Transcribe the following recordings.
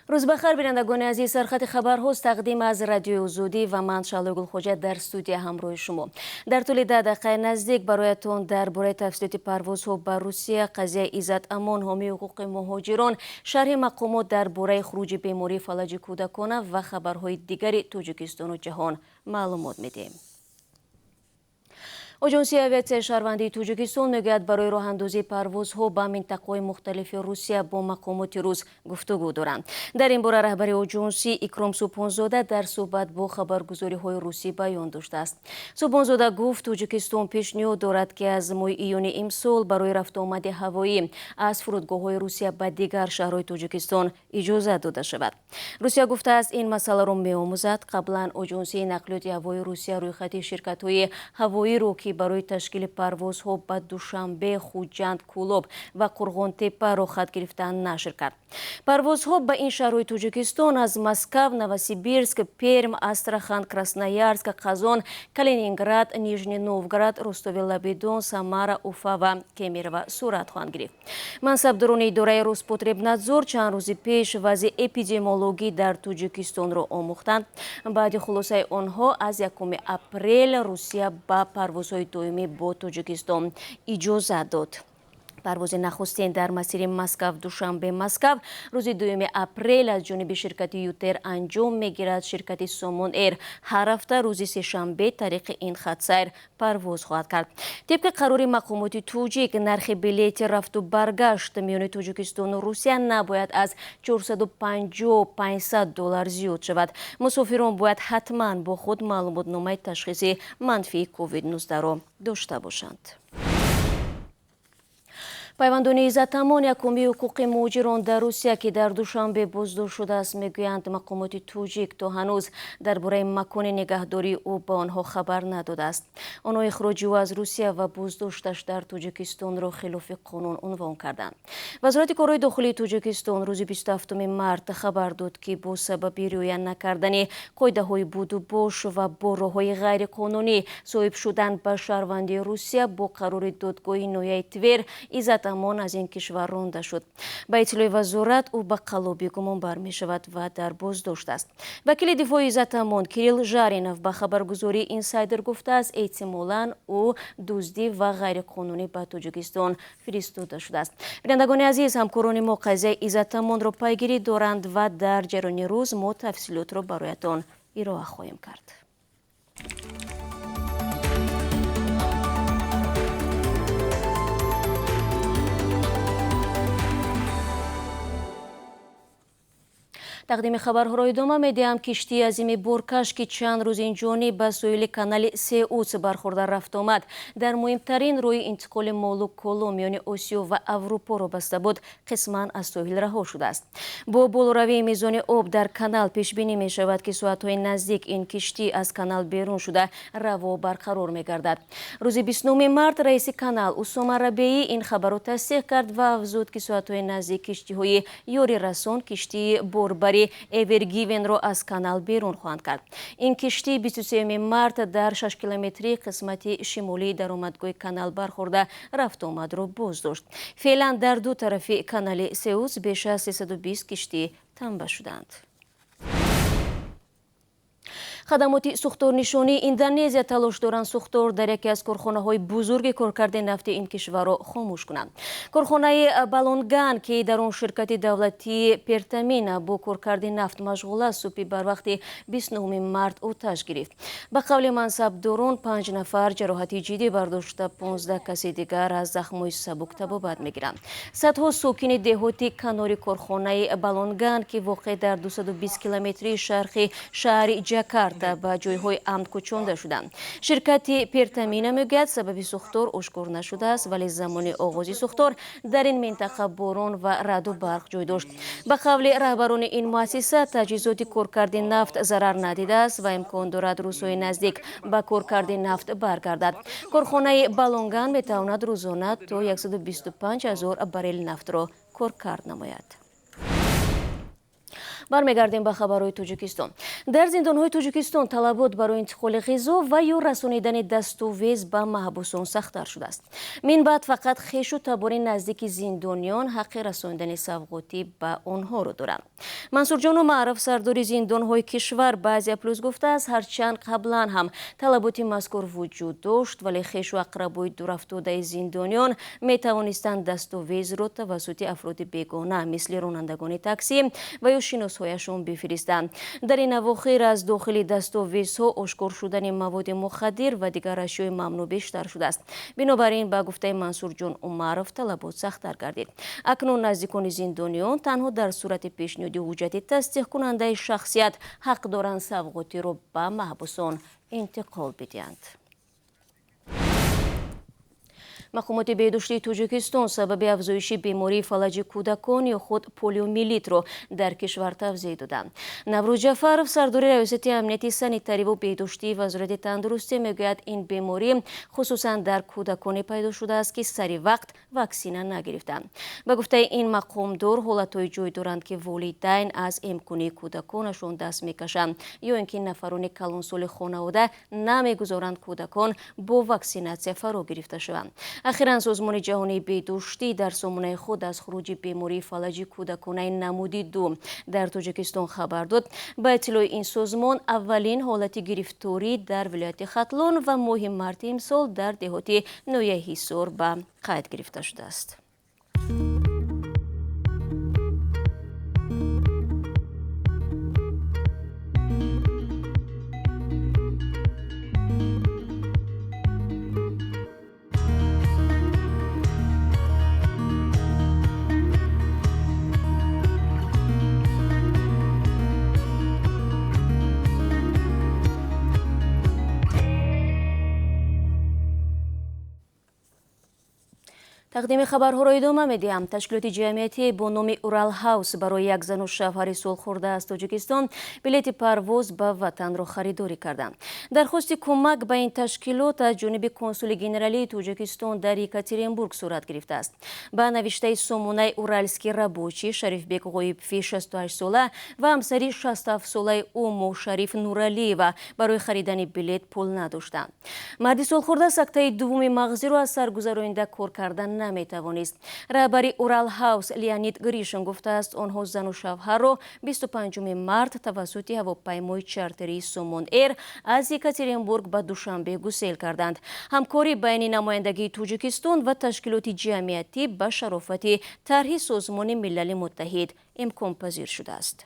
Рӯз бахайр, бинандагони азиз. Сархати хабарҳост, тақдим аз Радиои Озодӣ ва ман, Шаҳлои Гулхоҷа, дар студия ҳамроҳи шумо. Дар тӯли 10 дақиқаи наздик бароятон дар бораи тафсилоти парвозҳо ба Русия, қазияи Иззат Амон, ҳомии ҳуқуқи муҳоҷирон, шарҳи мақомот дар бораи хуруҷи бемории фалаҷи кӯдакона ва хабарҳои дигари Тоҷикистону ҷаҳон маълумот медиҳем. Оҷонсии авиатсияи шаҳрвандии Тоҷикистон мегӯяд, барои роҳандозии парвозҳо ба минтақаҳои мухталифи Русия бо мақомоти рус гуфтугӯ доранд. Дар ин бора раҳбари оҷонсӣ Икром Субҳонзода дар суҳбат бо хабаргузориҳои русӣ баён доштааст. Субҳонзода гуфт, Тоҷикистон пешниҳод дорад, ки аз моҳи июни имсол барои рафтуомади ҳавоӣ аз фурудгоҳҳои Русия ба дигар шаҳрҳои Тоҷикистон иҷозат дода шавад. Русия гуфтааст, ин масъаларо меомӯзад. Қаблан оҷонсии нақлиёти ҳавоии Русия рӯйхати ширкатҳои ҳавоиро, ки барои ташкили парвозҳо ба Душанбе, Хуҷанд, Кӯлоб ва Қурғонтеппа роҳхат гирифтан, нашр кард. Парвозҳо ба ин шаҳрҳои Тоҷикистон аз Москав, Новосибирск, Перм, Астрахан, Красноярск, Қазон, Калининград, Нижний Новгород, Ростови лаби Дон, Самара, Уфа ва Кемерово сурат хоҳанд гирифт. Мансабдорони идораи Роспотребнадзор чанд рӯзи пеш вазъи эпидемиологӣ дар Тоҷикистонро омӯхтанд. Баъди хулосаи онҳо аз 1 апрел Русия ба парвозҳои доимӣ бо Тоҷикистон иҷозат дод. Парвози нахустин дар масири Москав Душанбе Москав рӯзи 2 апрел аз ҷониби ширкати Ютер анҷом мегирад. Ширкати Сомон Эйр ҳар ҳафта рӯзи сешанбе тариқи ин хатсайр парвоз хоҳад кард. Тибқи қарори мақомоти тоҷик, нархи билети рафту баргашт миёни Тоҷикистону Русия набояд аз 450-500 доллар зиёд шавад. Мусофирон бояд ҳатман бо худ маълумотномаи ташхиси манфии COVID-19-ро дошта бошанд. Пайвандони Иззат Амон, як ҳомии ҳуқуқи муҳоҷирон дар Русия, ки дар Душанбе боздошт шудааст, мегӯянд, мақомоти тоҷик то ҳанӯз дар бораи макони нигаҳдории ӯ ба онҳо хабар надодааст. Онҳо ихроҷи ӯ аз Русия ва боздошташ дар Тоҷикистонро хилофи қонун унвон карданд. Вазорати корҳои дохилии Тоҷикистон рӯзи 27 март хабар дод, ки бо сабаби риоя накардани қоидаҳои будубош ва бо роҳҳои ғайриқонунӣ соҳиб шудан ба шаҳрвандии Русия бо қарори додгоҳи ноҳияи Твер Иззат Амон аз ин кишвар ронда шуд. Ба иттилои вазорат, ӯ ба қаллобӣ гумонбар мешавад ва дар боздошт аст. Вакили дифои Иззат Амон Кирилл Жаринов ба хабаргузории Инсайдер гуфтааст, эҳтимолан ӯ дуздӣ ва ғайриқонунӣ ба Тоҷикистон фиристода шудааст. Бинандагони азиз, ҳамкорони мо қазияи Иззат Амонро пайгирӣ доранд ва дар ҷараёни рӯз мо тафсилотро бароятон ироа хоҳем кард. Тақдими хабарҳоро идома медиҳам. Киштии азими боркаш, ки чанд рӯз инҷониб ба соҳили канали Сеуц бархӯрда рафт омад, дар муҳимтарин роҳи интиқоли молу коло миёни Осиё ва Аврупоро баста буд, қисман аз соҳил раҳо шудааст. Бо болоравии мизони об дар канал пешбинӣ мешавад, ки соатҳои наздик ин киштӣ аз канал берун шуда, раво барқарор мегардад. Рӯзи 29 март раиси канал Усома Рабеӣ ин хабарро тасдиқ кард ва афзуд, ки соатҳои наздик киштиҳои ёрирасон киштии борбарӣ Эвергивенро аз канал берун хоҳанд кард. Ин киштӣ 23 март дар 6 километрии қисмати шимолии даромадгоҳи канал бархӯрда, рафтуомадро боздошт. Феълан дар ду тарафи канали Сеуц беш аз 320 киштӣ танба шуданд. Хадамоти сӯхторнишонии Индонезия талош доранд сӯхтор дар яке аз корхонаҳои бузурги коркарди нафти ин кишварро хомӯш кунанд. Корхонаи Балонган, ки дар он ширкати давлатии Пертамина бо коркарди нафт машғул аст, субҳи барвақти 29 март оташ гирифт. Ба қавли мансабдорон, панҷ нафар ҷароҳати ҷиддӣ бардошта, 15 каси дигар аз захмҳои сабук табобат мегиранд. Садҳо сокини деҳоти канори корхонаи Балонган, ки воқеъ дар 220 километрии шарқи шаҳри Ҷакарта, ба ҷойҳои амн кӯчонда шуданд. Ширкати Пертамина мегӯяд, сабаби сӯхтор ошкор нашудааст, вале замони оғози сӯхтор дар ин минтақа борон ва раъду барқ ҷой дошт. Ба қавли раҳбарони ин муассиса, таҷҳизоти коркарди нафт зарар надидааст ва имкон дорад рӯзҳои наздик ба коркарди нафт баргардад. Корхонаи Балонган метавонад рӯзона то 125 ҳазор баррел нафтро коркард намояд. Бармегардем ба хабарҳои Тоҷикистон. Дар зиндонҳои Тоҷикистон талабот барои интиқоли ғизо ва ё расонидани дастовез ба маҳбусон сахттар шудааст. Мин баъд фақат хешу табори наздики зиндониён ҳаққи расонидани савғотӣ ба онҳоро доранд. Мансурҷон Умаров, сардори зиндонҳои кишвар, ба Азия Плюс гуфтааст, ҳарчанд қаблан ҳам талаботи мазкур вуҷуд дошт, вале хешу ақрабои дурафтодаи зиндониён метавонистанд дастовезро тавассути афроди бегона мисли ронандагони таксӣ ва ё шиносҳояшон бифиристанд. Дар ин авохир аз дохили дастовезҳо ошкор шудани маводи мухаддир ва дигар ашёи мамнӯъ бештар шудааст. Бинобар ин, ба гуфтаи Мансурҷон Умаров, талабот сахттар гардид. Акнун наздикони зиндониён танҳо дар сурати пешниҳоди ҳуҷҷати тасдиқкунандаи шахсият ҳақ доранд савғотиро ба маҳбусон интиқол бидиҳанд. Мақомоти беҳдоштии Тоҷикистон сабаби афзоиши бемории фалаҷи кӯдакон ё худ полиомиелитро дар кишвар тавзеҳ доданд. Наврӯз Ҷафаров, сардори раёсати амнияти санитариву беҳдоштии Вазорати тандурустӣ, мегӯяд, ин беморӣ хусусан дар кӯдаконе пайдо шудааст, ки сари вақт ваксина нагирифтанд. Ба гуфтаи ин мақомдор, ҳолатҳое ҷой доранд, ки волидайн аз имконии кӯдаконашон даст мекашанд ё ин ки нафарони калонсоли хонавода намегузоранд кӯдакон бо ваксинатсия фаро гирифта шаванд. Ахиран Созмони ҷаҳонии беҳдоштӣ дар сомонаи худ аз хуруҷи бемории фалаҷи кӯдаконаи намуди ду дар Тоҷикистон хабар дод. Ба иттилои ин созмон, аввалин ҳолати гирифторӣ дар вилояти Хатлон ва моҳи марти имсол дар деҳоти ноҳияи Ҳисор ба қайд гирифта шудааст. Тақдими хабарҳоро идома медиҳам. Ташкилоти ҷамъиятӣ бо номи Урал Ҳаус барои як зану шавҳари солхӯрда аз Тоҷикистон билети парвоз ба ватанро харидорӣ карданд. Дархости кӯмак ба ин ташкилот аз ҷониби консули генералии Тоҷикистон дар Екатеринбург сурат гирифтааст. Ба навиштаи сомонаи Уральский рабочий, Шарифбек Ғоибфи 68-сола ва ҳамсари 67-солаи ӯ Мошариф Нуралиева барои харидани билет пул надоштанд. Марди солхӯрда сактаи дуввуми мағзиро аз сар гузаронида кор кардан наметавонист. Раҳбари Урал Ҳаус Леонид Гришин гуфтааст, онҳо зану шавҳарро 25 март тавассути ҳавопаймои чартерии Сомон Эйр аз Екатеринбург ба Душанбе гусел карданд. Ҳамкорӣ байни намояндагии Тоҷикистон ва ташкилоти ҷамъиятӣ ба шарофати тарҳи Созмони Милали Муттаҳид имконпазир шудааст.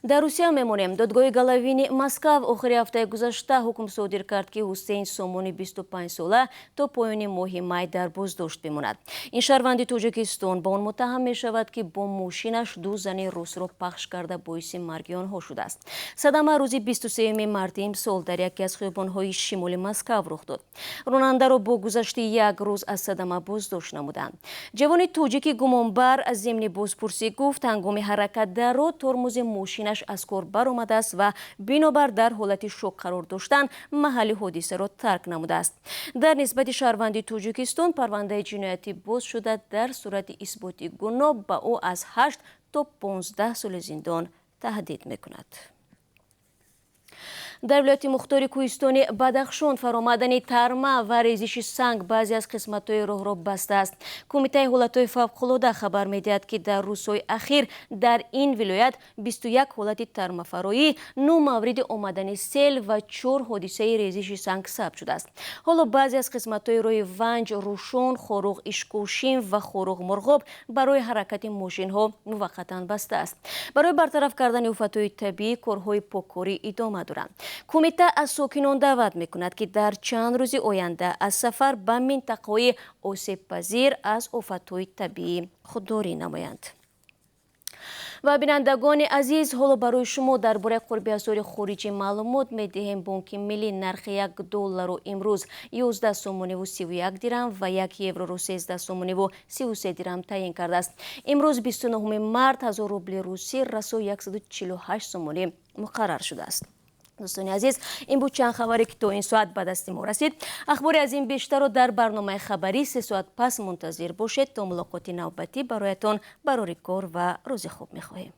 Дар Русия мемонем. Додгоҳи Головини Москав охири ҳафтаи гузашта ҳукм содир кард, ки Ҳусейн Сомони 25-сола то поёни моҳи май дар боздошт бимонад. Ин шаҳрванди Тоҷикистон ба он муттаҳам мешавад, ки бо мошинаш ду зани русро пахш карда боиси марги онҳо шудааст. Садама рӯзи 23 марти имсол дар яке аз хиёбонҳои шимоли Москав рух дод. Ронандаро бо гузашти як рӯз аз садама боздошт намуданд. Ҷавони тоҷики гумонбар аз зимни бозпурсӣ гуфт, ҳангоми ҳаракат дар роҳ тормози мошинаш аз кор баромадааст ва бинобар дар ҳолати шок қарор доштан маҳалли ҳодисаро тарк намудааст. Дар нисбати шаҳрванди Тоҷикистон парвандаи ҷиноятӣ боз шуда, дар сурати исботи гуноҳ ба ӯ аз 8 то 15 соли зиндон таҳдид мекунад. Дар вилояти мухтори кӯҳистони Бадахшон фаромадани тарма ва резиши санг баъзе аз қисматҳои роҳро бастааст. Кумитаи ҳолатҳои фавқулода хабар медиҳад, ки дар рӯзҳои ахир дар ин вилоят 21 ҳолати тармафароӣ, 9 мавриди омадани сел ва 4 ҳодисаи резиши санг сабт шудааст. Ҳоло баъзе аз қисматҳои роҳи Ванҷ, Рӯшон, Хоруғ, Ишкошим ва Хоруғ Мурғоб барои ҳаракати мошинҳо муваққатан бастааст. Барои бартараф кардани офатҳои табиӣ корҳои поккорӣ идома доранд. Кумита аз сокинон даъват мекунад, ки дар чанд рӯзи оянда аз сафар ба минтақаҳои осебпазир аз офатҳои табиӣ худдорӣ намоянд. Ва бинандагони азиз, ҳоло барои шумо дар бораи қурби асъори хориҷӣ маълумот медиҳем. Бонки миллӣ нархи 1 долларро имрӯз 11 сомониву 31 дирам ва 1 евроро 13 сомониву 33 дирам таъин кардааст. Имрӯз 29 март 1000 рубли русӣ расо 148 сомонӣ муқаррар шудааст. Дӯстони азиз, ин буд чанд хабаре, ки то ин соат ба дасти мо расид. Ахбори аз ин бештарро дар барномаи хабарӣ 3 соат пас мунтазир бошед. То мулоқоти навбатӣ бароятон барори кор ва рӯзи хуб мехоҳем.